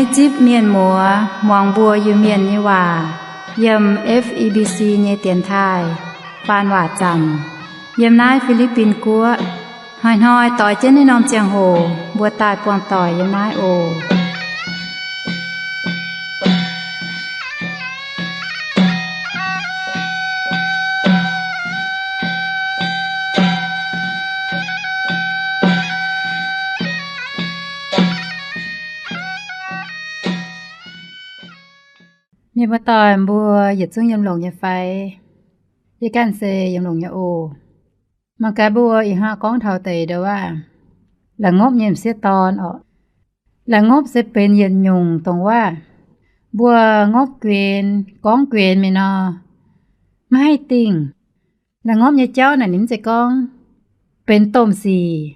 Yie zipv mienh muoz muangx mbuo Iu-Mienh nyei waac yiem F E B C nyei dienx taaih faan waac zanc yiem naaiv Fi^li^bin Guoqv. Hnoi-hnoi doix jienv naaiv norm ziangh hoc mbuo daaih buangh doic yiem naaiv oc. Mienh muoz-doic mbuo yietc zungv yiem longx nyei fai? Yie ganh se yiem longx nyei oc. Mangc gaax mbuo ih hnoi gorngv taux deix ndo waac, la'ngopv nyei m'sieqv dorn orqc. La'ngopv se benx yietc nyungc dongh waac. Mbuo ngopv guenx, gorngv guenx mingh nor, maiv haih dingh. La'ngopv nyei jauv naaic ninh mv zeiz gorngv benx domh sic,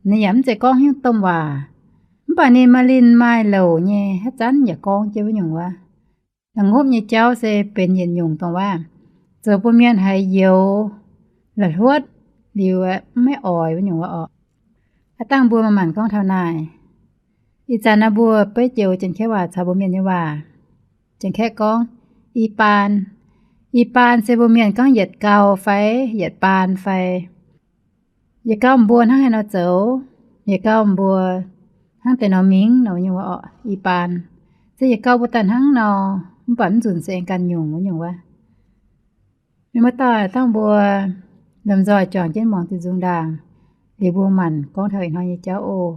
ninh yaac mv zeiz gorngv hnyouv domh waac, mv baac ninh maaih linh maaih louc nyei haaix zanc yaac gorngv jienv wuov nyungc wuov. La'ngopv nyei jauv se benx yietc nyungc dongh waac, zoux bun mienh haiz youx, la'hluotv, liuz mv maiv oix wuov nyungc wuov orqc. Aav dangh mbuo manc-manc gorngv taux naaic. Ih zanc naaiv mbuo beiv joux Janx-Kaeqv waac caux mbuo Mienh nyei waac. Janx-Kaeqv gorngv, i baan. I baan se mbuo Mienh gorngv yietc gauh fai yietc baan fai. Yietc gauh mbuo hnangv haaix nor zoux, yietc gauh mbuo hnangv deix nor mingh nor nyungc wuov orqc, i baan. Se yietc gauh mbuo daaih hnangv nor, mv baac mv nzunc se aengx ganh nyungc wuov nyungc wuov. Mienh muoz-doic, dangh mbuo lomh nzoih juangc jienv muangx diuh nzung ndaangc, liuz mbuo manc gorngv taux ih hnoi nyei jauv oc.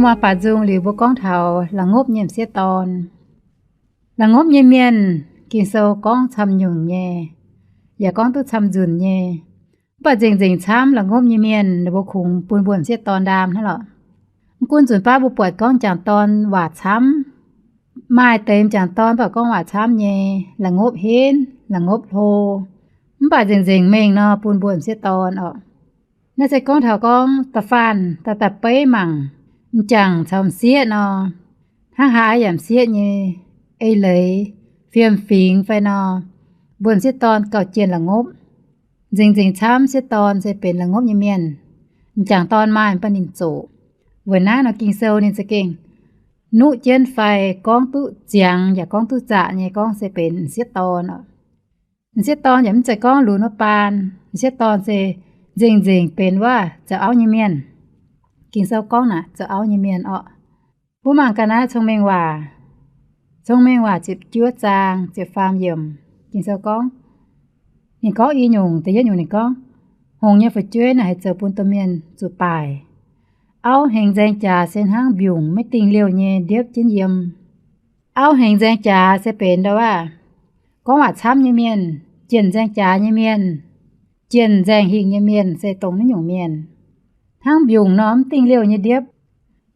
Muangx baac nzung liuz mbuo gorngv taux la'ngopv nyei m'sieqv dorn. La'ngopv nyei mienh, Ging-Sou gorngv camv nyungc nyei, yaac gorngv duqv camv nzunc nyei. Mv baac nzengc-nzengc camv la'ngopv nyei mienh ninh mbuo kungx bun mbuo m'sieqv dorn ndaam hnangv lorqc. Mv gunv nzunc baav mbuo buatc gorngv m'jangc dorn waac camv, maaih deix m'jangc dorn mv baac gorngv waac camv nyei, la'ngopv henv, la'ngopv hlo, mv baac nzengc-nzengc mengh nor bun mbuo m'sieqv dorn orqc. Naaiv se gorngv taux gorngv da'faanh daaih daaih beiv mangc m'jangc caux m'sieqv nor, hnangv haaix yaac m'sieqv nyei eix leiz, fiem-fingx fai nor, mbuo m'sieqv dorn gauh jienh la'ngopv. Nzengc-nzengc camv m'sieqv dorn se benx la'ngopv nyei mienh. M'jangc dorn maaih mv baac ninh zoqc. Weic naaiv nor Ging-Sou ninh za'gengh nuqv jienv fai gorngv duqv ziangx yaac gorngv duqv zaqc nyei gorngv se benx m'sieqv dorn oc. M'sieqv dorn yaac mv zeiz gorngv lunx wuov baan. M'sieqv dorn se nzengc-nzengc benx wuov zoux auv nyei mienh. Ging-Sou gorngv naaic zoux auv nyei mienh orqc. Mbuo mangc ga'naaiv Cong-Mengh Waac, Cong-Mengh Waac ziepc juov zaang ziepc faam yiemc, Ging-Sou gorngv, ninh gorngv i nyungc, da'yietv nyungc ninh gorngv, hngongx nyei fu'jueiv naaic haih zoux bun domh mienh zuqc baaic. Auv hengx nzaeng jaax se hnangv mbiungc maiv dingh liouh nyei ndiepv jienv yiem. Auv hengx nzaeng jaax se benx ndau aav, gorngv waac camv nyei mienh, jienh nzaeng jaax nyei mienh, jienh nzaeng hingh nyei mienh se dongh naaiv nyungc mienh. Hnangv mbiungc nor mv dingh liouh nyei ndiepv.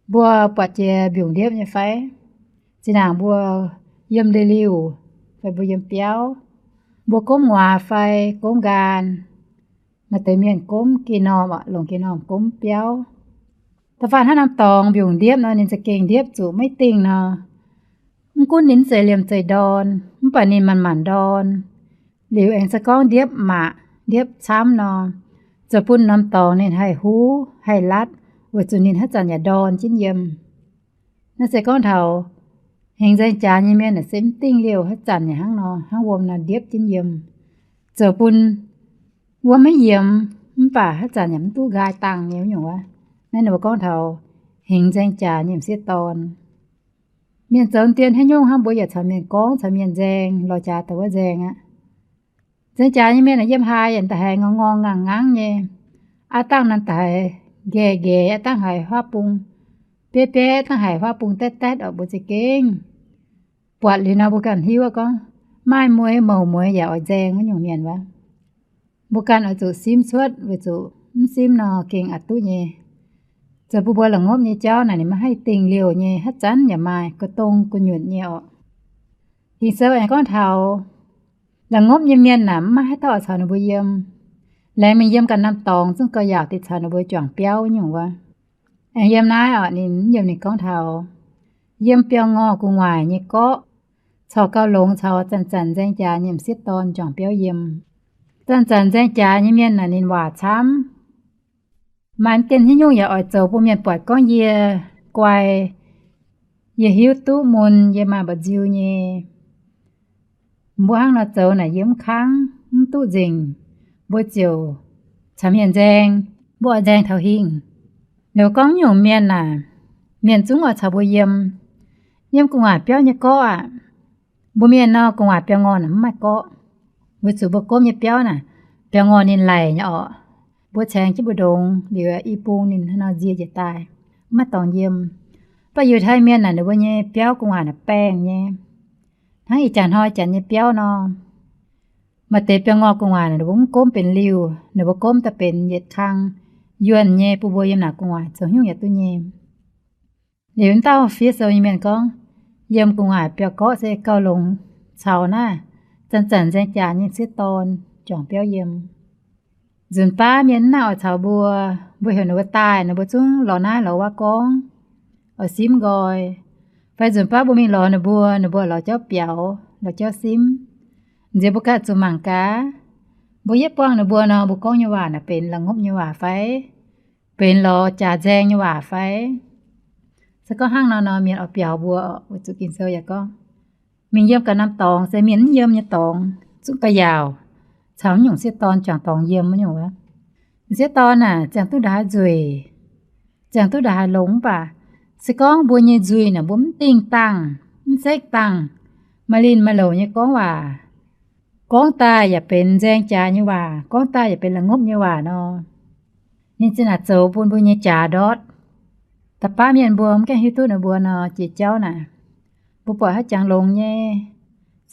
Mbuo buatc jiex mbiungc ndiepv nyei fai? Zinh ndaangc mbuo yiem ndeic-liuh fai mbuo yiem biauv, mbuo gomv nguaaz fai gomv nqaang, maaih deix mienh gomv geh normh, longc geh normh gomv biauv. Da'faanh hnangv norm dorngx mbiungc ndiepv nor, ninh za'gengh ndiepv zuqc maiv dingh nor, mv gunv ninh mv zeiz liemh zeih ndorn, mv baac ninh manc-manc ndorn. Liuz aengx se gorngv ndiepv maac, ndiepv camv nor, zoux bun norm dorngx ninh haih huv haih latv, weic zuqc ninh haaix zanc yaac ndorn jienv yiem. Naaiv se gorngv taux hengx nzaeng jaax nyei mienh naaic se mv dingh liouh haaix zanc yaac hnangv nor, hnangv wuom nor ndiepv jienv yiem, zoux bun wuom maiv yiemx, mv baac haaix zanc yaac mv duqv nqaai dangh nyei wuov nyungc wuov. Naaiv ninh mbuo gorngv taux hengx nzaeng jaax nyei m'sieqv dorn. Mienh zoux dien haaix nyungc hnangv, mbuo yaac caux mienh gorngv, caux mienh nzaeng, lorz jaax daaih wuov nzaeng aqv. Nzaeng jaax nyei mienh yiem haaix yaac da'haiz ngorng ngorng nangh nganv nyei. Aav dangh naaiv da'haiz nqaeqv nqaeqv, aav dangh haiz huaav bung bieiv bieiv, aav dangh haiz huaav bung daetv daetv oc, mbuo za'gengh buatc liuz nor mbuo ganh hiuv gorngv maaih mueiz mouc mueiz yaac oix nzaeng wuov nyungc mienh wuov. Mbuo ganh oix zuqc simv cuotv, weic zuqc mv simv nor gengh aqc duqv nyei. Zoux bun mbuo la'ngopv nyei jauv naaic ninh maiv haih dingh liouh nyei, haaix zanc yaac maaih gu'dong gu'nyuoqc nyei orqc. Ging-Sou aengx gorngv taux la'ngopv nyei mienh naaic maiv haih dorh caux ninh mbuo yiem. Laengz mingh yiem ganh norm dorngx zungv gauh yaauc deix caux ninh mbuo juangc biauv wuov nyungc wuov. Aengx yiem naaiv orqc, ninh yiem ninh gorngv taux yiem biauv-ngorh gu'nguaaic nyei gorqv, corc gauh longx caux zanc-zanc nzaeng jaax nyei m'sieqv dorn juangc biauv yiem. Zanc-zanc nzaeng jaax nyei mienh naaic ninh waac camv. Maaih deix haaix nyungc yaac oix zoux bun mienh buatc gorngv yie guai, yie hiuv duqv mun, yie maaih mba'nziu nyei. Mbuo hnangv nor zoux naaic yie mv kangv, mv duqv nzengc. Mbuo ziouc caux mienh nzaeng, mbuo oix nzaeng taux hingh. Liuz gorngv nyungc mienh naaic, mienh zungv oix caux mbuo yiem. Yiem gu'nguaaic biauv nyei gorqv aqv. Mbuo mienh nor, gu'nguaaic biauv-ngorh naaic mv maaih gorqv. Weic zuqc mbuo gomv nyei biauv naaic, biauv-ngorh ninh laic nyei orqc. Mbuo caengx jienv mbu'ndongx liuz, i bung ninh hnangv nor nzie njiec daaih, mv maaih dorngx yiem. Mv baac Yiutai mienh naaic, ninh mbuo nyei biauv gu'nguaaic naaic baengh nyei, hnangv ih jaax hnoi janx nyei biauv nor. Maaih deix biauv-ngorh gu'nguaaic naaic, ninh mbuo mv gomv benx liuh, ninh mbuo gomv daaih benx yietc kang yuonh nyei, bun mbuo yiem naaic gu'nguaaic zoux haaix nyungc yaac duqv nyei. Liuz wuov dauh fiev sou nyei mienh gorngv, yiem gu'nguaaic biauv-gorqv se gauh longx caux naaiv zanc-zanc nzaeng jaax nyei m'sieqv dorn juangc biauv yiem. Nzunc baav mienh mv nangc oix caux mbuo, mbuo heuc ninh mbuo daaih, ninh mbuo zungv lorz naaiv lorz wuov gorngv, oix simv nqoi. Fai nzunc baav mbuo mingh lorz ninh mbuo, ninh mbuo lorz jauv biaux, lorz jauv simv. Nziex mbuo ganh zuqc mangc gaax, mbuo yietv buangh ninh mbuo nor, mbuo gorngv nyei waac naaic benx la'ngopv nyei waac fai? Benx lorz jaax nzaeng nyei waac fai? Se gorngv hnangv nor nor, mienh oix biaux mbuo oc. Weic zuqc Ging-Sou yaac gorngv, mingh yiem ganh norm dorngx se mienh mv yiem nyei dorngx zungv ga'yaauc, caux mv nyungc sieqv dorn juangc dorngx yiem wuov nyungc wuov. Sieqv dorn naaic ziangh duqv ndongc haaix nzueic, ziangh duqv ndongc haaix longx mv baac, se gorngv mbuo nyei nzuih naaic mbuo mv dingh dangh, mv sekv dangh, maaih linh maaih louc nyei gorngv waac, gorngv daaih yaac benx nzaeng jaax nyei waac, gorngv daaih yaac benx la'ngopv nyei waac nor, ninh zinh naaic zoux bun mbuo nyei jaax ndortv. Da'baav mienh mbuo mv gaengh hiuv duqv ninh mbuo nor jiex jauv naaic, mbuo buatc haaix jangx longx nyei,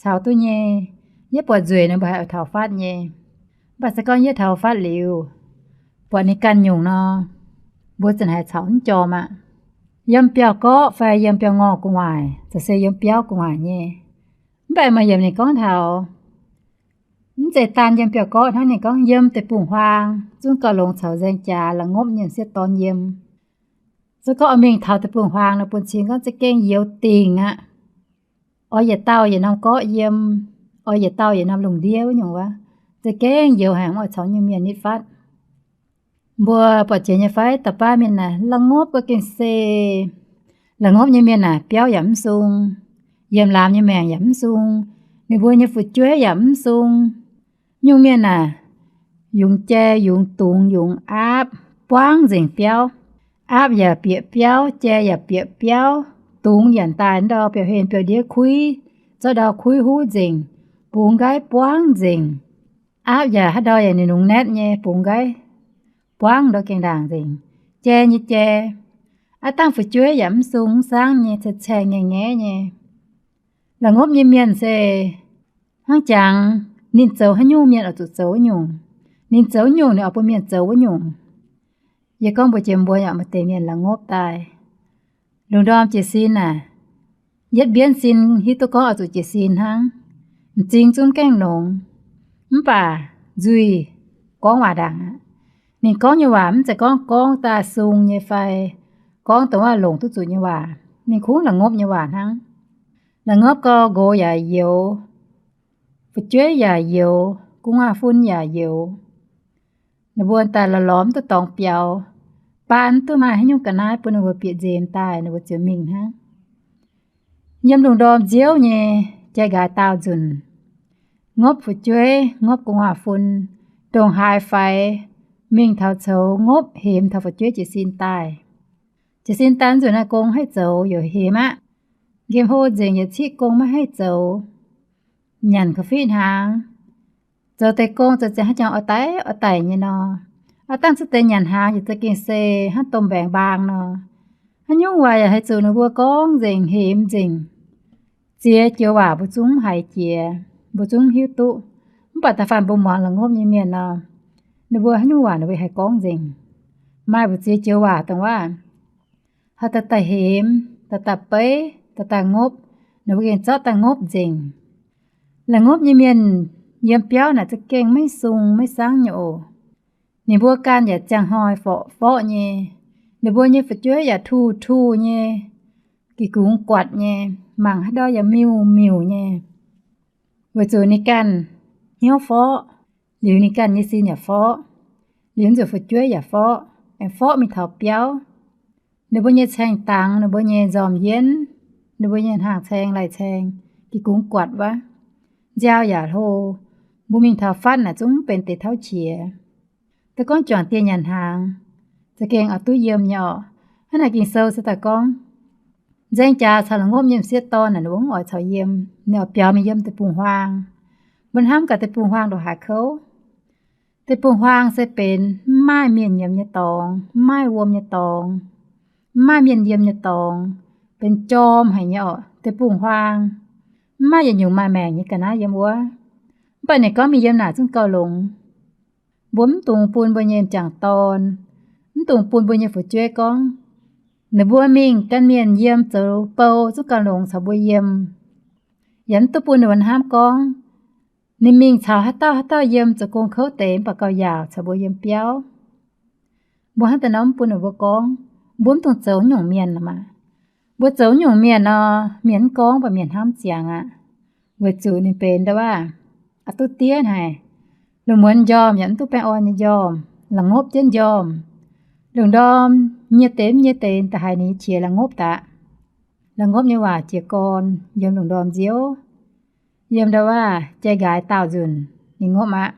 caux duqv nyei, yie buatc nzueic nor mbuo haih oix taux fatv nyei. Mv baac se gorngv yie taux fatv liuz, buatc ninh ganh nyungc nor, mbuo zanc haiz caux mv jorm aqv. Yiem biauv-gorqv fai yiem biauv-ngorh gu'nguaaic, za'gengh yiem biauv gu'nguaaic nyei. Mv baac maaih yiemc ninh gorngv taux, mv zeiz daan yiem biauv-gorqv hnangv, ninh gorngv yiem deic-bung-huaang zungv gauh longx caux nzaeng jaax la'ngopv nyei m'sieqv dorn yiem. Se gorngv oix mingh taux deic-bung-huaang nor, bun cing gorngv za'gengh youz dingc aqv. Oix yietc dauh yietc norm gorqv yiem, oix yietc dauh yietc norm lungh ndiev wuov nyungc wuov, za'gengh youz haic, mv oix caux nyungc mienh nitv fatv. Mbuo buatc jiex nyei fai? Da'baav mienh naaic la'ngopv ga'gengh se, la'ngopv nyei mienh naaic biauv yaac mv sung, yiem laamz nyei maengc yaac mv sung, ninh mbuo nyei fu'jueiv yaac mv sung. Nyungc mienh naaic, yungz jai, yungz dungz, yungz aapv, buangv nzengc biauv. Aapv yaac bieqc biauv, jai yaac bieqc biauv, dungz yaac daaih ndau biauv-hlen biauv-ndiev kuiv, zorqv ndau kuiv huv nzengc, bungx nqaiv buangv nzengc. Aapv yaac haaix ndau yaac ninh nungx naetv nyei, bungx nqaiv buangv ndau gaengh ndaangc nzengc. Jai nyei jai, aav dangh fu'jueiv yaac mv sung mv saangv nyei, caeng-caeng ngaeqv-ngaeqv nyei. La'ngopv nyei mienh se hnangv jangx ninh zoux haaix nyungc mienh oix zuqc zoux wuov nyungc. Ninh zoux wuov nyungc ninh oix bun mienh zoux wuov nyungc. Yie gorngv mbuox jiex mbuo yaac maaih deix mienh la'ngopv daaih. Lungh ndorm jiez sin naaic, yietv mbienv sin hiuv duqv gorngv oix zuqc jiez sin hnangv, m'zing zungv gaengh longx. Mv baac nzuih gorngv waac ndaangc aqv. Ninh gorngv nyei waac mv zeiz gorngv gorngv daaih sung nyei fai gorngv dongh waac longc duqv zuqc nyei waac. Ninh kungx la'ngopv nyei waac hnangv. La'ngopv gau, nqox yaac youx, fu'jueiv yaac youx, gu'nguaaz-fun yaac youx. Ninh mbuo daaih lorz lorz mv duqv dorngx biaux, baan mv duqv maaih haaix nyungc ga'naaiv bun ninh mbuo bieqc nzemx daaih, ninh mbuo ziouc mingh hnangv. Yiem lungh ndorm nziouv nyei jai nqaaix daauh nzunc, ngopv fu'jueiv, ngopv gu'nguaaz-fun, ndongc haaix faix, mingh taux coux ngopv hemx taux fu'jueiv jiez sin daaih. Jiez sin daaih nzunc naaiv gong haih zoux, yaac hemx aqv. Nqemh hlo nzengc, yietc ciqv gong maiv haih zoux. Nyanc ga'fitv hnaangx, zoux deix gong zoux ziangx haaix jangx oix daic oix daic nyei nor. Aav dangh cuotv deix nyanc hnaangx yaac za'gengh se hnangv domh mbaengx mbaang nor. Haaix nyungc waac yaac haih zuqc ninh mbuo gorngv nzengc, hemx nzengc. Ziex joux waac mbuo zungv mv haiz jiex, mbuo zungv mv hiuv duqv. Mv baac da'faanh mbuo muangx la'ngopv nyei mienh nor, ninh mbuo haaix nyungc waac ninh mbuo haih gorngv nzengc. Maaih mbu'ziex joux waac dongh waac, haaix dauh daaih hemx, dauh daaih beiv, dauh daaih ngopv, ninh mbuo gengh zorqv daaih ngopv nzengc. La'ngopv nyei mienh yiem biauv naaic za'gengh maiv sung maiv saangv nyei oc. Ninh mbuo ganh yaac ziangh hnoi forqv forqv nyei. Ninh mbuo nyei fu'jueiv yaac tuh tuh nyei, gih gungx guatc nyei, mangc haaix ndau yaac miuc miuc nyei. Weic zuqc ninh ganh hnyouv forqv, liuz ninh ganh nyei sin yaac forqv, liuz nzuqc fu'jueiv yaac forqv, aengx forqv mingh taux biauv. Ninh mbuo nyei caeng dangx, ninh mbuo nyei nzormc yienv, ninh mbuo nyei hnaangx caeng lai caeng, gih gungx guatc wuov, nziaaux yaac hlo. Mbuo mingh taux fatv naaic zungv benx deix tauv qiex. Da'gorngv juangc dieh nyanc hnaangx, za'gengh oix duqv yiem nyei orqc. Hnangv naaic Ging-Sou se daaih gorngv, nzaeng jaax caux la'ngopv nyei m'sieqv dorn naaic ninh mbuo mv oix caux yiem, ninh oix biaux mingh yiem deic-bung-huaang. Mbuo hnamv gaax deic-bung-huaang ndongc haaix kouv. Deic-bung-huaang se benx mv maaih mienh yiem nyei dorngx, mv maaih wuom nyei dorngx, mv maaih mienh yiem nyei dorngx, benx jorm haic nyei orqc. Deic-bung-huaang mv maaih yietc nyungc maaih maengc nyei ga'naaiv yiem wuov. Mv baac ninh gorngv mingh yiem naaic zungv gauh longx. Mbuo mv dungx bun mbuo nyei m'jangc dorn, mv dungx bun mbuo nyei fu'jueiv gorngv, ninh mbuo mingh gan mienh yiem zoux bou zungv gauh longx caux mbuo yiem. Yaac mv duqv bun ninh mbuo hnamv gorngv, ninh mingh caux haaix dauh haaix dauh yiem zoux gong kouv deix mv baac gauh yaauc caux mbuo yiem biauv. Mbuo hnangv daaih nor mv bun ninh mbuo gorngv, mbuo mv dungx zoux nyungc mienh maah. Mbuo zoux nyungc mienh nor, mienh mv gorngv baac mienh hnamv ziangx aqv. Weic zuqc ninh benx ndau wuov, a'duqv diev haic. Lungh muonz njormh yaac mv duqv baengh orn nyei njormh, la'ngopv jienv njormh. Lungh ndorm nyie deix mv nyie deix da'haiz ninh nyei qiex la'ngopv daqv. La'ngopv nyei waac jiez gorn yiem lungh ndorm nziouv. Yiem ndau wuov jai nqaaix daauh nzunc ninh ngopv aqv.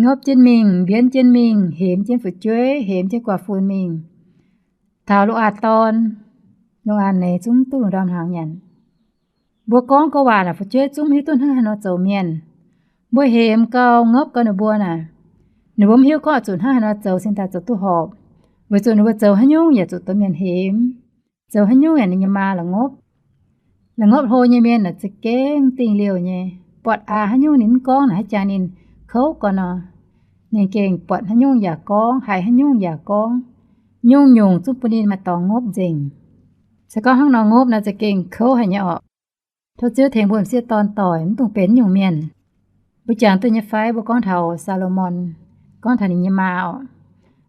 Ngopv jienv mingh, mbienv jienv mingh, hemx jienv fu'jueiv, hemx jienv guaax fun mingh. Taux lungh aanx dorn, lungh aanx neix zungv duqv lungh ndorm hnaangx nyanc. Mbuo gorngv gouv waac naaic fu'jueiv zungv mv hiuv duqv hnangv haaix nor zoux mienh. Mbuo hemx gau, ngopv gau ninh mbuo naaic, ninh mbuo mv hiuv gorngv oix zuqc hnangv haaix nor zoux cingx daaih zoux duqv horpc. Weic zuqc ninh mbuo zoux haaix nyungc yaac zuqc doh mienh hemx, zoux haaix nyungc yaac ninh nyei maa la'ngopv. La'ngopv hlo nyei mienh naaic za'gengh dingh liouh nyei, buatc aqc haaix nyungc ninh mv gorngv naaic haaix jangx ninh kouv gau nor, ninh gengh buatc haaix nyungc yaac gorngv, haiz haaix nyungc yaac gorngv. Nyungc-nyungc zungv bun ninh maaih dorngx ngopv nzengc. Se gorngv hnangv nor ngopv nor za'gengh kouv haic nyei orqc. Tov Ziouv tengx mbuo m'sieqv dorn doic mv dungx benx nyungc mienh. Mbuo jangx duqv nyei fai mbuo gorngv taux Saa^lo^morn, gorngv taux ninh nyei maa orqc.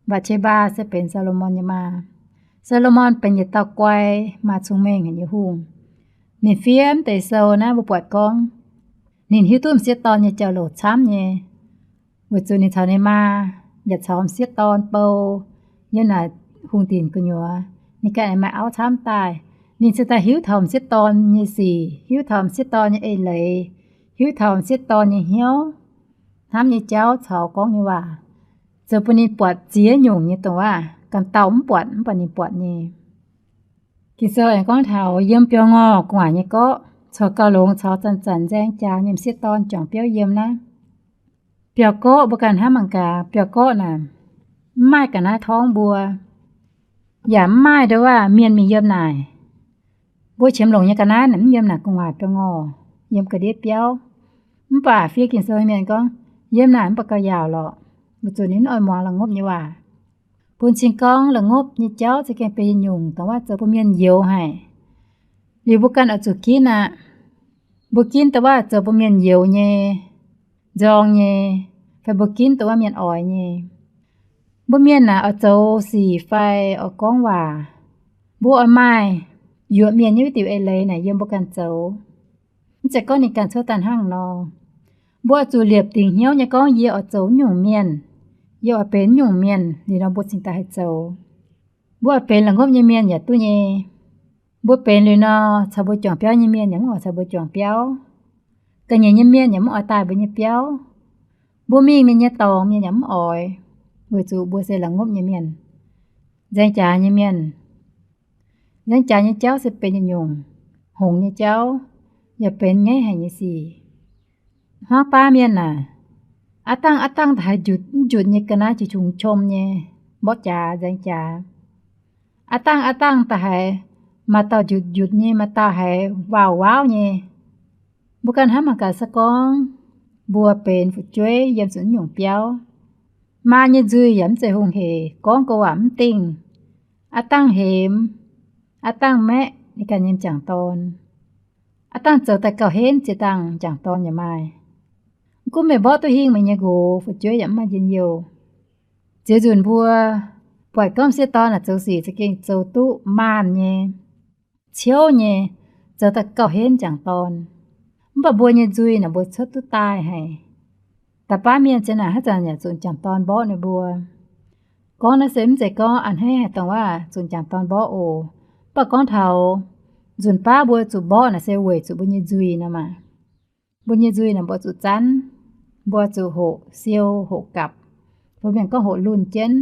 Mbatc^qe^mbaa se benx Saa^lo^morn nyei maa. Saa^lo^morn benx yietc dauh guai, maaih cong-mengh haic nyei hungh. Ninh fiev mv deix sou naaiv mbuo buatc gorngv ninh hiuv duqv m'sieqv dorn nyei jauv-louc camv nyei, weic zuqc ninh caux ninh maa yaac caux m'sieqv dorn bou yiem naaic hungh dinc gu'nyuoz. Ninh ganh aengx maaih auv camv daaih. Ninh cingx daaih hiuv taux m'sieqv dorn nyei sic, hiuv taux m'sieqv dorn nyei eix leiz, hiuv taux m'sieqv dorn nyei hnyouv, hnamv nyei jauv caux gorngv nyei waac, zoux bun ninh buatc ziex nyungc nyei dongh waac ganh dauh mv buatc mv baac ninh buatc nyei. Ging-Sou aengx gorngv taux yiem biauv-ngorh gu'nguaaic nyei gorqv, corc gauh longx caux zanc-zanc nzaeng jaax nyei m'sieqv dorn juangc biauv yiem naaiv. Biauv-gorqv mbuo ganh hnamv mangc gaax, biauv-gorqv naaic mv maaih ga'naaiv torngv mbuo, yaac mv maaih nduov waac mienh mingh yiem naaic. Mbuo qiemx longc nyei ga'naaiv naaic mv yiem naaic gu'nguaaic biauv-ngorh, yiem ga'ndiev biauv. Mv baac fiev Ging-Sou nyei mienh gorngv, yiem naaic mv baac gauh yaauc lorqc, weic zuqc ninh mv oix muangx la'ngopv nyei waac. Bun cing gorngv la'ngopv nyei jauv za'gengh benx yietc nyungc dongh waac zoux bun mienh youx haic. Liuz mbuo ganh oix zuqc ginv aqv. Mbuo ginv dongh waac zoux bun mienh youx nyei, nzorng nyei, fai mbuo ginv dongh waac mienh oix nyei. Mbuo mienh naaic oix zoux sic fai oix gorngv waac, mbuo oix maaih yuoqc mienh nyei wuov diuc eix leiz naaic yiem mbuo ganh zoux. Mv zeiz gorngv ninh ganh cuotv daaih hnangv nor. Mbuo oix zuqc liepc dingc hnyouv nyei gorngv yie oix zoux nyungc mienh, yie oix benx nyungc mienh, liuz nor mbuo cingx daaih haih zoux. Mbuo oix benx la'ngopv nyei mienh yaac duqv nyei. Mbuo benx liuz nor, caux mbuo juangc biauv nyei mienh yaac mv oix caux mbuo juangc biauv. Ga'nyiec nyei mienh yaac mv oix daaih mbuo nyei biauv. Mbuo mingh mienh nyei dorngx mienh yaac mv oix, weic zuqc mbuo se la'ngopv nyei mienh, nzaeng jaax nyei mienh. Nzaeng jaax nyei jauv se benx yietc nyungc hngongx nyei jauv, yaac benx nyaiv haic nyei sic. Hmuangv baav mienh aac, aav dangh aav dangh da'haiz njutc mv njutc nyei ga'naaiv qiex qungx qom nyei mborqv jaax nzaeng jaax. Aav dangh aav dangh da'haiz maaih dauh njutc njutc nyei, maaih dauh haiz waauh waauv nyei. Mbuo ganh hnamv mangc gaax, se gorngv mbuo benx fu'jueiv yiem zuqc naaiv nyungc biauv, maa nyei nzuih yaac mv zeiz hungh heic, gorngv go waac mv dingh, aav dangh hemx, aav dangh maeqv ninh ganh nyei m'jangc dorn. Aav dangh zoux daaih gauh henv ziex dangh m'jangc dorn yaac maaih. Mv gunv meih mborqv duqv hingh meih nyei nqox, fu'jueiv yaac mv maaih njien-youh. Ziex nzunc mbuo buatc gorngv m'sieqv dorn naaic zoux sic za'gengh zoux duqv maanh nyei, ciouv nyei, zoux daaih gauh henv m'jangc dorn. Mv baac mbuo nyei nzuih naaic mbuo cuotv duqv daaih haic. Da'baav mienh ziex naaic haaix zanc yaac zuqc m'jangc dorn mborqv ninh mbuo. Gorngv naaiv se mv zeiz gorngv a'hneiv haaix dongh waac zuqc m'jangc dorn mborqv oc. Mv baac gorngv taux nzunc baav mbuo zuqc mborqv naaic se weic zuqc mbuo nyei nzuih nor maah. Mbuo nyei nzuih naaic mbuo zuqc zanv, mbuo zuqc hoqc siou hoqc gapc, mbuo mienh gorngv hoqc lunh jienv.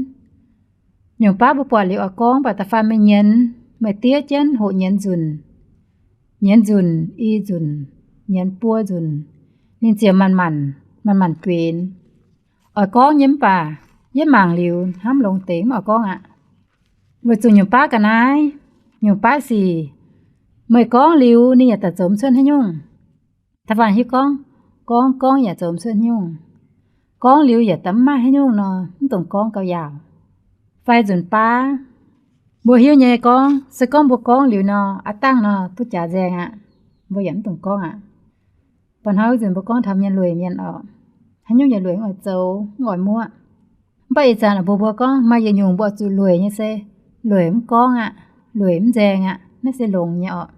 Nyungc baav mbuo buatc liuz oix gorngv, mv baac da'faanh meih nyienz, meih diev jienv hoqc nyienz nzunc, nyienz nzunc, i nzunc, nyienz buo nzunc, ninh ziouc manc-manc, manc-manc guenx. Oix gorngv nyei mv baac yietv mangc liuz hnamv longx deix mv oix gorngv aqv. Weic zuqc nyungc baav ga'naaiv, nyungc baav sic, meih gorngv liuz ninh yaac daaih zoux mv cuotv haaix nyungc. Da'faanh hiuv gorngv, gorngv gorngv yaac zoux mv cuotv haaix nyungc. Gorngv liuz yaac daaih mv maaih haaix nyungc nor, mv dungx gorngv gauh yaauc. Fai nzunc baav, mbuo hiuv nyei gorngv, se gorngv mbuo gorngv liuz nor, aav dangh nor duqv jaax nzaeng aqv, mbuo yaac mv dungx gorngv aqv. Mba'hnoi wuov nzunc mbuo gorngv taux mienh lueic mienh oc, haaix nyungc yaac lueic mv oix zoux, mv oix muoqv. Mv baac ih zanc mbuo mbuo gorngv maaih yietc nyungc mbuo zuqc lueic nyei se lueic mv gorngv aqv, lueic mv nzaeng aqv, naaiv se longx nyei oc.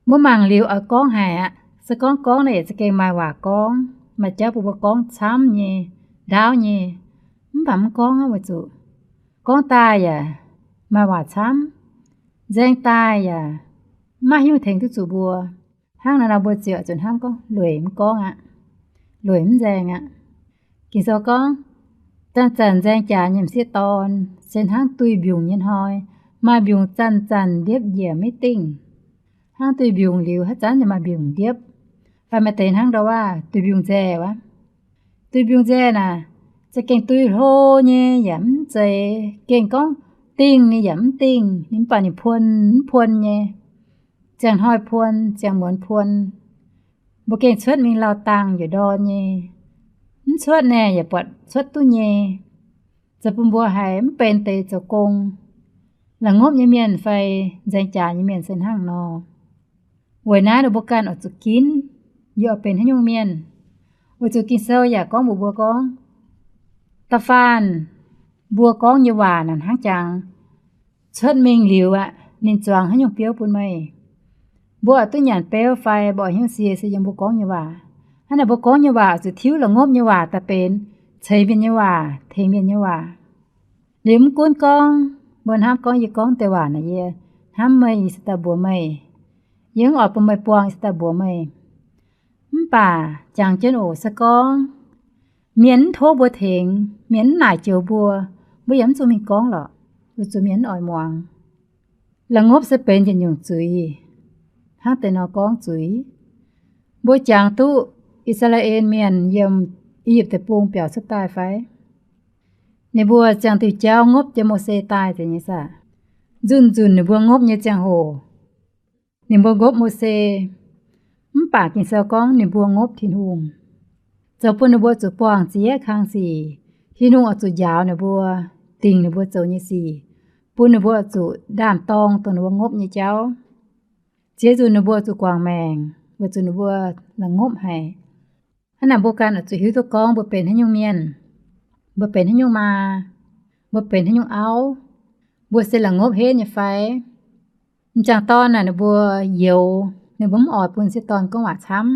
Mbuo mangc liuz oix gorngv haic aqv. Se gorngv gorngv naaiv yaac za'gengh maaih waac gorngv, maaih jauv bun mbuo gorngv camv nyei, ndaauv nyei. Mv baac mv gorngv aqv weic zuqc gorngv daaih yaac maaih waac camv, nzaeng daaih yaac mv maaih haaix nyungc tengx duqv zuqc mbuo. Hnangv naaiv nor mbuo ziouc zuqc hnamv gorngv lueic mv gorngv aqv, lueic mv nzaeng aqv. Ging-Sou gorngv, zanc-zanc nzaeng jaax nyei m'sieqv dorn se hnangv duih mbiungc nyei hnoi, maaih mbiungc zanc-zanc ndiepv njiec maiv dingh. Hnangv duih mbiungc liuz haaix zanc yaac maaih mbiungc ndiepv. Fai maaih deix hnangv ndau waac duih mbiungc nzaeh wuov. Duih mbiungc nzaeh naaic, za'gengh duih hlo nyei yaac mv zeiz gengh gorngv Dingh ninh yaac mv dingh, ninh mv baac ninh puon mv puon nyei. Ziangh hnoi puon, ziangh muonz puon. Mbuo gengh cuotv mingh lauh dangh njiec ndorn nyei. Mv cuotv naaic yaac buatc cuotv duqv nyei. Zoux bun mbuo haiz mv benx deix zoux gong. La'ngopv nyei mienh fai nzaeng jaax nyei mienh se hnangv nor. Weic naaiv ninh mbuo ganh oix zuqc ginv, yie oix benx haaix nyungc mienh. Weic zuqc Ging-Sou yaac gorngv mbuox mbuo gorngv, da'faanh mbuo gorngv nyei waac naaic hnangv jangx cuotv mingh liuz aqv, ninh zuangx haaix nyungc biouv bun meih. Mbuo oix duqv nyanc beuv fai mbuo oix hnyouv sie se yiem mbuo gorngv nyei waac. Hnangv naaic mbuo gorngv nyei waac oix zuqc tiuv la'ngopv nyei waac daaih benx ceix mienh nyei waac, tengx mienh nyei waac. Liuz mv gunv gorngv mbuo hnamv gorngv yie gorngv deix waac naaic yie hnamv meih, yie se daaih mbuox meih, yie mv oix bun meih buang, yie se daaih mbuox meih. Mv baac jangx jienv oc, se gorngv mienh mv tov mbuo tengx, mienh mv naaic joux mbuo, mbuo yaac mv zuqc mingh gorngv lorqc. Weic zuqc mienh mv oix muangx. La'ngopv se benx yietc nyungc zuiz. Hnangv deix nor gorngv zuiz, mbuo jangx duqv I^saa^laa^en Mienh yiem I^yipv Deic-Bung biaux cuotv daaih fai? Ninh mbuo ziangh diuh jauv ngopv jienv Mose daaih zeiz nyei saah? Nzunc-nzunc ninh mbuo ngopv nyei ziangh hoc, ninh mbuo ngopv Mose. Mv baac Ging-Sou gorngv ninh mbuo ngopv Tin-Hungh, zoux bun ninh mbuo zuqc buangh ziex kang sic. Tin-Hungh oix zuqc njaaux ninh mbuo, dingc ninh mbuo zoux nyei sic, bun ninh mbuo oix zuqc ndaam-dorng dongh ninh mbuo ngopv nyei jauv. Ziex nzunc ninh mbuo zuqc guangc maengc weic zuqc ninh mbuo la'ngopv haic. Hnangv naaic mbuo ganh oix zuqc hiuv duqv gorngv mbuo benx haaix nyungc mienh, mbuo benx haaix nyungc maa, mbuo benx haaix nyungc auv, mbuo se la'ngopv henv nyei fai? M'jangc dorn naaic ninh mbuo youx, ninh mbuo mv oix bun sieqv dorn gorngv waac camv,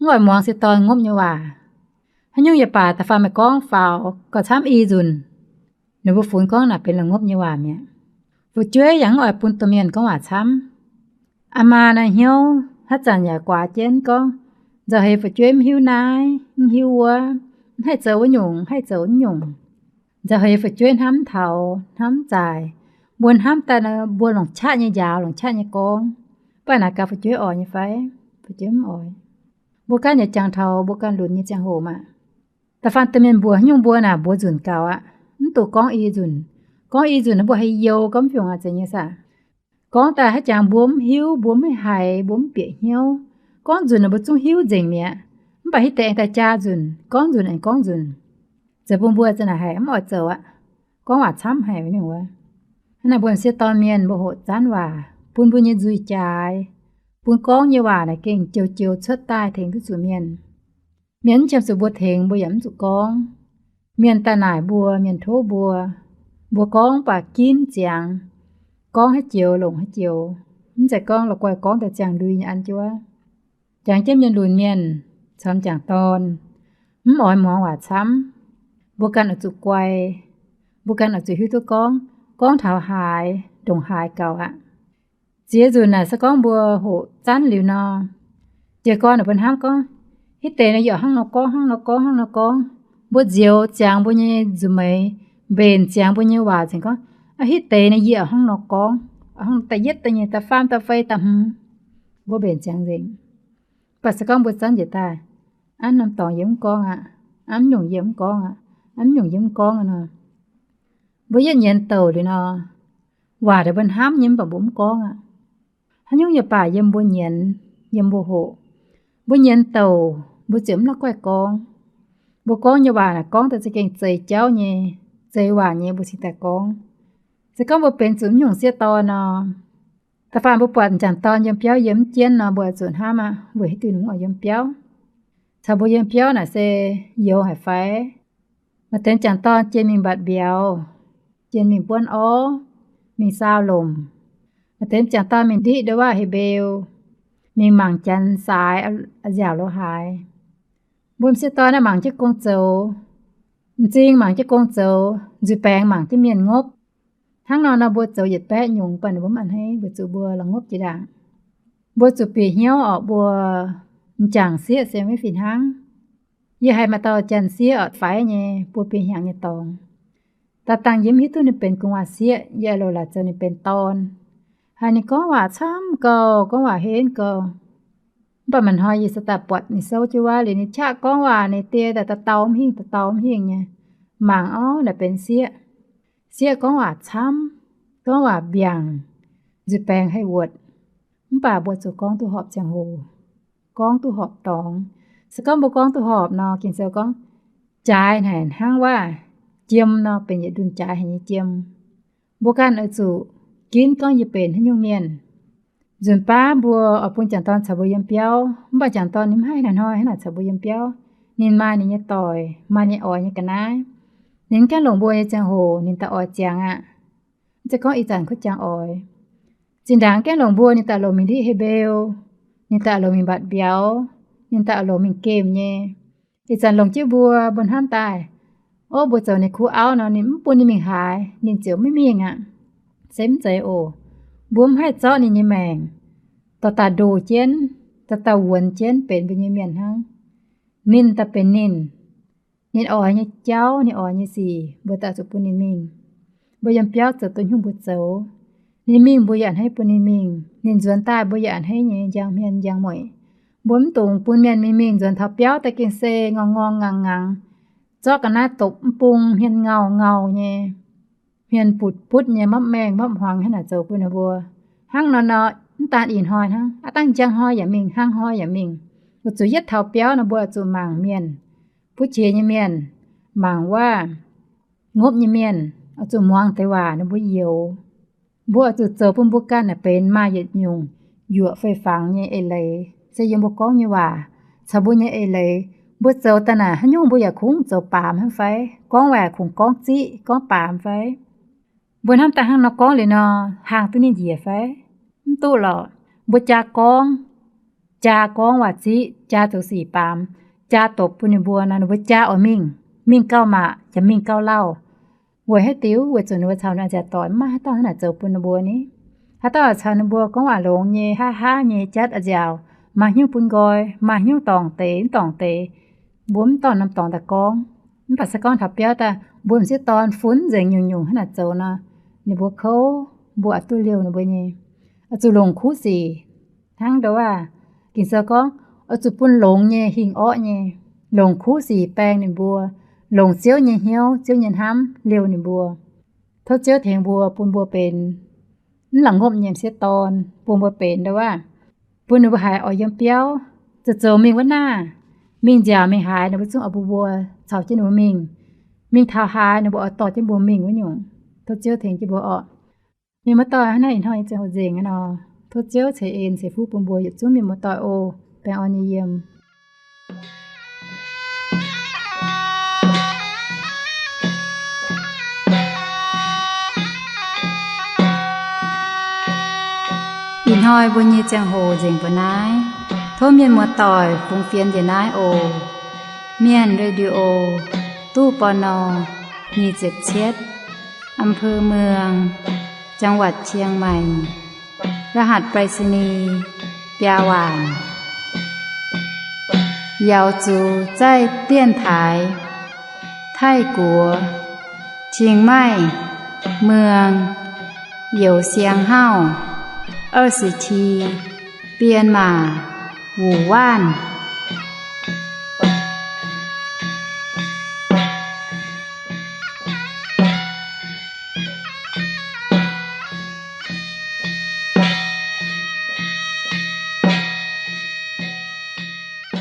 mv oix muangx sieqv dorn ngopv nyei waac. Haaix nyungc yaac baac, da'faanh meih gorngv faaux gauh camv i nzunc, ninh mbuo funx gorngv naaic benx la'ngopv nyei waac mi'aqv. Fu'jueiv yaac mv oix bun domh mienh gorngv waac camv. Aa maa naaiv hnyouv haaix zanc yaac guaax jienv gorngv, nzauh heix fu'jueiv mv hiuv naaiv, mv hiuv wuov, mv haih zoux wuov nyungc, mv haih zoux wuov nyungc. Nzauh heix fu'jueiv hnamv mv taux, hnamv mv zaaix. Mbuo hnamv daaih nor, mbuo longc qaqv nyei njaaux, longc qaqv nyei gorngv, mv baac naaic gaax fu'jueiv oix nyei fai? Fu'jueiv mv oix. Mbuo ganh yaac jangx taux mbuo ganh lunx nyei ziangh hoc maah. Da'faanh domh mienh mbuox haaix nyungc mbuo naaic mbuox nzunc gaux aqv. Mv dungx gorngv i nzunc. Gorngv i nzunc nor mbuo haih you gorngv mv fiungc aqv, zeiz nyei saah? Gorngv daaih haaix jangx mbuo mv hiuv, mbuo mv haiz, mbuo mv bieqc hnyouv. Gorngv nzunc naaic mbuo zungv hiuv nzengc mi'aqv. Mv baac hitv deix aengx daaih jaa nzunc, gorngv nzunc aengx gorngv nzunc, zoux bun mbuo za'naaic haic mv oix zoux aqv. Gorngv waac camv haic wuov nyungc wuov. Hnangv naaic mbuo m'sieqv dorn mienh mbuo hoqc zanv waac bun mbuo nyei nzuih jaaix, bun gorngv nyei waac naaic gengh joux-joux cuotv daaih tengx duqv zuqc mienh. Mienh mv qiemx zuqc mbuo tengx, mbuo yaac mv zuqc gorngv. Mienh daaih naaic mbuo, mienh tov mbuo, mbuo gorngv baac ginv ziangx, gorngv haaix joux longc haaix joux, mv zeiz gorngv la'guaih gorngv daaih ziangh ndui nyei an jienv wuov. Jangx jienv mienh lunx mienh caux m'jangc dorn, mv oix muangx waac camv. Mbuo ganh oix zuqc guai. Mbuo ganh oix zuqc hiuv duqv gorngv, gorngv taux haaix, ndongc haaix gaux aqv. Ziex nzunc naaic se gorngv mbuo hoqc zanv liuz nor, jiez gorn ninh mbuo hnamv gorngv, hitv deix nor yie oix hnangv nor gorngv, hnangv nor gorngv, hnangv nor gorngv. Mbuo nzioux ziangx mbuo nyei nzuqc meix, mbenc ziangx mbuo nyei waac nzengc gorngv, aa, hitv deix nor yie oix hnangv nor gorngv, hnangv da'yietv da'nyeic da'faam da'feix da'hmz. Mbuo mbenc ziangx nzengc. Mv baac se gorngv mbuo zanv njiec daaih, aav norm dorngx yie mv gorngv aqv, aav nyungc yie mv gorngv aqv, aav nyungc yie mv gorngv aqv nor, mbuo yietv nyienz douc liuz nor, waac deix mbuo hnamv nyei mv baac mbuo mv gorngv aqv. Haaix nyungc yaac baac yiem mbuo nyienz, yiem mbuo hoqc. Mbuo nyienz douc mbuo ziouc mv la'guaih gorngv. Mbuo gorngv nyei waac naaic gorngv daaih za'gengh zeix jauv nyei, zeix waac nyei mbuo cingx daaih gorngv. Se gorngv mbuo benx zuqc mv nyungc sieqv dorn nor, da'faanh mbuo buatc m'jangc dorn yiem biauv yiem mv jienv nor, mbuo zuqc hnamv aqv, weic haaix diuc ninh mv oix yiem biauv, caux mbuo yiem biauv naaic se youx haic fai? Maaih deix m'jangc dorn jiex mingh mbatc mbiauz, jiex mingh buonv orv, mingh saau lomc. Maaih deix m'jangc dorn mingh ndiqv nduov waac heh mbeu, mingh mangc janx saaix, nziaauc lo haaix. Mbuo m'sieqv dorn naaiv mangc jienv gong zoux, m'zing mangc jienv gong zoux, nzuih baengx mangc jienv mienh ngopv. Hnangv nor nor mbuo zoux yietc baeqv nyungc, mv baac ninh mbuo mv a'hneiv, weic zuqc mbuo la'ngopv jiex ndaangc. Mbuo zuqc bieqc hnyouv orqc, mbuo m'jangc sieqv se maiv fih hnangv. Yie haiz maaih dauh janx-sieqv orqc, faix nyei, buo biei hnyangx nyei dorngx. Daaih dangh yie mv hiuv duqv ninh benx gu'nguaaz-sieqv, yie aah loc laaic zoux ninh benx dorn. Haiz ninh gorngv waac camv gauh, gorngv waac henv gauh. Mv baac maaih hnoi yie se daaih buatc ninh souv jienv wuov liuz, ninh qaqv gorngv waac, ninh die daaih dau dau mv hingh, dau dau mv hingh nyei. Mangc orv, naaic benx sieqv. Sieqv gorngv waac camv, gorngv waac mbiaangc, nzuih baengx haih wuotc. Mv baac mbuo zuqc gorngv duqv horpc ziangh hoc, gorngv duqv horpc dorngx. Se gorngv mbuo gorngv duqv horpc nor, Ging-Sou gorngv, jaaix haic hnangv waac jiem nor, benx yietc ndunh jaaix haic nyei jiem. Mbuo ganh oix zuqc ginv gorngv yie benx haaix nyungc mienh. Nzunc baav mbuo oix bun jangc dorn caux mbuo yiem biauv, mv baac jangc dorn ninh mv haih hnoi-hnoi hnangv naaic caux mbuo yiem biauv. Ninh maaih ninh nyei doic, maaih ninh oix nyei ga'naaiv. Ninh gaengh longc mbuo nyei ziangh hoc ninh daaih oix ziangx aqv. Mv zeiz gorngv ih zanc kuv jangx oix. Zinh ndaangc gaengh longc mbuo ninh daaih longc mingh ndiqv hei mbeu, ninh daaih longc mingh mbatc mbiauz, ninh daaih longc mingh gemh nyei. Ih zanc longc jienv mbuo, mbuo hnamv daaih, ov, mbuo zoux ninh kuv auv nor, ninh mv bun ninh mingh haaix, ninh ziouc maiv mingh aqv. Se mv zeiz oc. Mbuo mv haih zorqv ninh nyei maengc dorh daaih ndoh jienv, dorh daaih wuonx jienv benx mbuo nyei mienh hnangv. Ninh daaih benx ninh. Ninh oix nyei jauv, ninh oix nyei sic, mbuo daaih zuqc bun ninh mingh. Mbuo yiem biauv zoux duqv nyungc mbuo zoux. Ninh mingh mbuo yaac a'hneiv bun ninh mingh. Ninh nzuonx daaih mbuo yaac a'hneiv nyei njang hmien njang mueic. Mbuo mv dungx bun mienh mingh mingh nzuonx taux biauv daaih gengh se ngorng ngorng ngangx ngangx, zorqv ga'naaiv dopc mv bung, hmien ngauh ngauh nyei, hmien butv butv nyei, mapv maengh mapv hmuangx hnangv naaic zoux bun ninh mbuo. Hnangv nor nor, mv daan ih hnoi hnangv, aav dangh njang hnoi yaac mingh, hnangv hnoi yaac mingh. Weic zuqc yietv taux biauv nor mbuo oix zuqc mangc mienh, buv qiex nyei mienh, mangc waac, ngopv nyei mienh, oix zuqc muangx deix waac ninh mbuo youx. Mbuo oix zuqc zoux bun mbuo ganh naaic benx maaih yietc nyungc yuoqc fei-fangx nyei eix leiz, se yiem mbuo gorngv nyei waac caux mbuo nyei eix leiz. Mbuo zoux daaih naaic haaix nyungc mbuo yaac kungx zoux baamz hnangv fai? Gorngv waac kungx gorngv ziqv gorngv baamz fai? Mbuo hnamv daaih hnangv nor gorngv liuz nor, hlang duqv ninh njiec fai? Mv duqv lorqc. Mbuo jaa gorngv, jaa gorngv waac ziqv, jaa zoux sic baamz, jaa dopc bun ninh mbuo nor, ninh mbuo jaa oix mingh, mingh gauh maac yaac mingh gauh lauh. Weic haaix diuc? Weic zuqc ninh mbuo caux ninh nziaauc doic mv maaih haaix dauh hnangv naaic zoux bun ninh mbuo ni. Haaix dauh caux ninh mbuo gorngv waac longx nyei, haav haav nyei, jatv a'nziaauc, maaih hnyouv bun nqoi, maaih hnyouv dorngc deix mv dorngc deix. Mbuo mv dorh norm dorngx daaih gorngv. Mv baac se gorngv taux biauv daaih, mbuo m'sieqv dorn funx nzengc nyungc-nyungc hnangv naaic zoux nor, ninh mbuo kouv, mbuo oix duqv liouh ninh mbuo nyei. Oix zuqc longc kuv sic. Hnangv ndouv aav, Ging-Sou gorngv, oix zuqc bun longx nyei hingh orqv nyei, longc kuv sic baeng ninh mbuo, longc Ziouv nyei hnyouv, Ziouv nyei hnamv liouh ninh mbuo. Tov Ziouv tengx mbuo, bun mbuo benx mv la'ngopv nyei m'sieqv dorn, bun mbuo benx ndouv aav, bun ninh mbuo haiz oix yiem biauv, zoux zoux mingh wuov naaiv, mingh nziaauc mingh haaix, ninh mbuo zungv oix bun mbuo caux jienv ninh mbuo mingh. Mingh taux haaix, ninh mbuo oix dorh jienv mbuo mingh wuov nyungc. Tov Ziouv tengx jienv mbuo orqc. Mienh muoz-doic, hnangv naaiv ih hnoi nyei ziangh hoc nzengc aqv nor, tov Ziouv ceix en ceix fuqv bun mbuo yietc zungv mienh muoz-doic oc. Baengh orn nyei yiem. Ih hnoi mbuo nyei ziangh hoc nzengc mbuo naaiv. Tov mienh muoz-doic fungx fienx njiec naaiv oc. Mienh Radio, ตู้ ปณ. nyic ziepc cietv, อำเภอเมือง จังหวัดเชียงใหม่ รหัสไปรษณีย์ biaa waanc. 瑶族在电台 Taiv-Guoqv เชียงใหม่ เมือง Youz Siang Hauv 二十七 Bienh Maac Wuc Waanv